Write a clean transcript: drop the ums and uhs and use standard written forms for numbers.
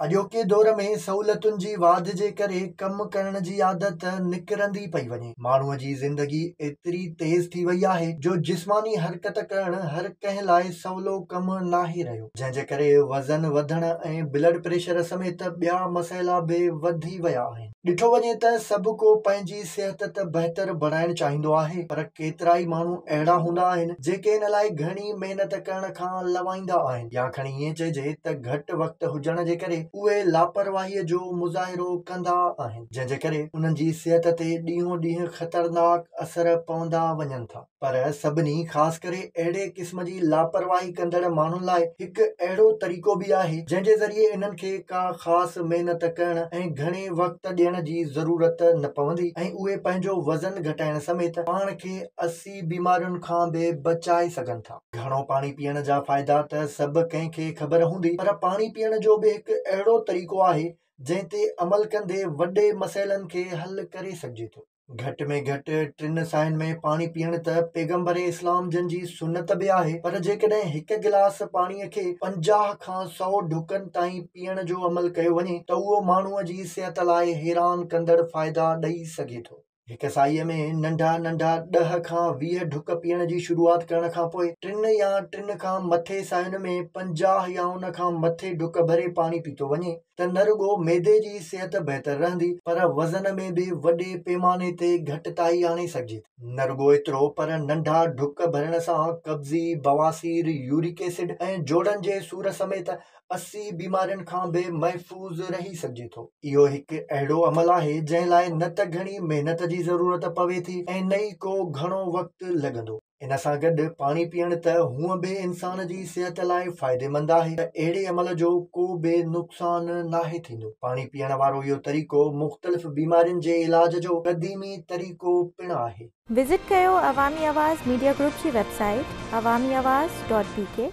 اڄوڪي دور ۾ سهولتن جي واڌ جي ڪري ڪم ڪرڻ جي عادت نڪرندي پئي وڃي. ماڻهوء جي زندگي ايتري تيز ٿي وئي آهي جو جسماني حرڪت ڪرڻ هر ڪنهن لاء سولو ڪم ناهي رهيو، جنهن جي ڪري وزن وڌڻ ۽ بلڊ پريشر سميت ٻيا مسئلا به وڌي ويا آهن. ڏٺو وڃي ته سڀ ڪو پنهنجي صحت ته بهتر بڻائڻ چاهيندو آهي پر ڪيترائي ماڻهو اهڙا هوندا آهن جيڪي ان لاء گهڻي محنت ڪرڻ کان لنوائيندا آهن يا کڻي ائين چئجي ته گهٽ وقت هجڻ جي ڪري اهي لاپرواهي جو مظاهرو ڪندا آهن جنهن جي ڪري انهن جي صحت تي ڏينهون ڏينهن خطرناڪ اثر پوندا وڃن ٿا. پر سڀني خاص ڪري اهڙي قسم جي لاپرواهي ڪندڙ ماڻهن لاء هڪ اهڙو طريقو به آهي جنهن جي ذريعي انهن کي ڪا خاص محنت ڪرڻ ۽ گهڻي وقت ڏيڻ جي ضرورت نه پوندي ۽ اهي پنهنجو وزن گهٽائڻ سميت پاڻ کي 80 بيمارين کان به بچائي سگهن ٿا. گهڻو پاڻي پيئڻ جا فائدا ته سڀ ڪنهن کي خبر هوندي پر پاڻي پيئڻ جو به هڪ اهڙو طريقو آهي جنهن تي عمل ڪندي وڏي مسئلن کي حل ڪري سگهجي ٿو. گهٽ ۾ گهٽ ٽن ساهين ۾ پاڻي پيئڻ ته پيغمبر اسلام جن جي سنت به آهي پر جيڪڏهن هڪ گلاس پاڻي کي 50 کان 100 ڍڪن تائين پيئڻ جو عمل ڪيو وڃي ته اهو ماڻهوء جي صحت لاء حيران ڪندڙ فائدا ڏئي سگهي ٿو. هڪ ساهيء ۾ ننڍا ننڍا 10 کان 20 ڍڪ پيئڻ جي شروعات ڪرڻ کان پوء ٽن يا ٽن کان مٿي ساهين ۾ 50 يا ان کان مٿي ڍڪ ڀري پاڻي پيتو وڃي ته نه رڳو معدي جي صحت بهتر رهندي پر وزن ۾ به وڏي پيماني تي گهٽتائي آڻي سگهجي ٿي. نه رڳو ايترو پر ننڍا ڍڪ ڀرڻ سان قبضي، بواسير، يورڪ ايسڊ ۽ جوڙن جي سور سميت 80 بيمارين کان به محفوظ رهي سگهجي ٿو. اهو هڪ اهڙو عمل آهي جنهن لاء نه ته گهڻي محنت جي ضرورت پوي ٿي ۽ نه ئي ڪو گهڻو وقت لڳندو. ان سان گڏ پاڻي پيئڻ ته هونء به انسان جي صحت لاء فائديمند آهي ته اهڙي عمل جو ڪو به نقصان ناهي ٿيندو. پاڻي پيئڻ وارو اهو طريقو مختلف بيمارين جي علاج جو قديمي طريقو پڻ آهي. وزٽ ڪيو عوامي آواز ميڊيا گروپ جي web site Awami Awaz dot B K.